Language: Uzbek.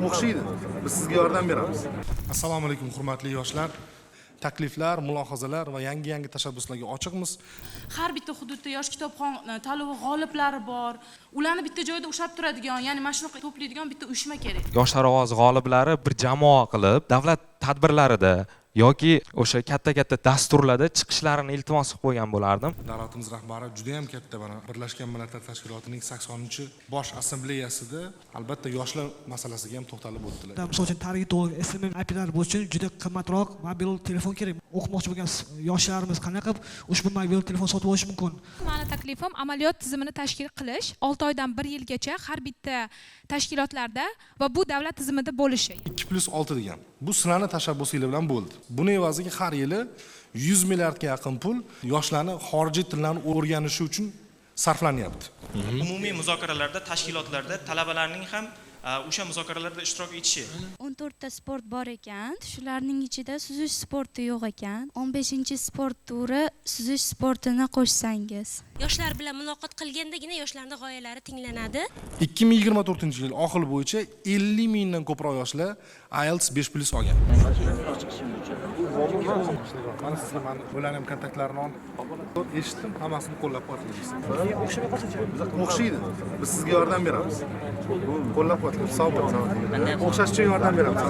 O'xshaydi. Biz sizga yordam beramiz. Assalomu alaykum, hurmatli yoshlar. Takliflar, mulohazalar va yangi-yangi tashabbuslarga ochiqmiz. Har bitta hududda yosh kitobxon tanlovi g'oliblari bor. Ularni bitta joyda ushlab turadigan, ya'ni mana shunaqa to'playdigan bitta uyushma kerak. Yoshlar ovozi g'oliblari bir jamoa qilib davlat tadbirlarida yoki o'sha katta-katta dasturlarda chiqishlarini iltimos qilib qo'ygan bo'lardim. Davlatimiz rahbari juda ham katta mana Birlashgan Millatlar Tashkilotining 80-bosh assambleyasida albatta yoshlar masalasiga ham to'xtalib o'tdilar. Misol uchun, targetolog, SMM APIlar bo'lishi uchun juda qimmatroq mobil telefon kerak. O'qimoqchi bo'lgan yoshlarimiz qanaqa qilib ushbu mobil telefon sotib olishi mumkin? Mani taklifim amaliyot tizimini tashkil qilish 6 oydan 1 yilgacha har bitta tashkilotlarda va bu davlat tizimida bo'lishi. 2 + 6 degan. Bu sizlarni tashabbusinglar bilan bo'ldi. Buni evaziga har yili 100 milliardga yaqin pul yoshlarni xorijiy tillarni o'rganishi uchun sarflanyapti. Umumiy muzokaralarda, tashkilotlarda talabalarning ham o'sha muzokaralarda ishtirok etishi. 14 ta sport bor ekan. Shularning ichida suzish sporti yo'q ekan. 15 sport turi suzish sportini qo'shsangiz. Yoshlar bilan muloqot qilgandagina yoshlarning g'oyalari tinglanadi. 2024 yil oxiri bo'yicha 50 mingdan ko'proq yoshlar IELTS 5+ olgan. Mana sizga mani bularni ham kontaktlarini olib eshitdim, hammasini qo'llab-quvvatlaymiz. O'xshaydi. Biz sizga yordam beramiz. Qo'llab-quvvatlaymiz. Sog' bo'ling. O'xshash uchun yordam beramiz.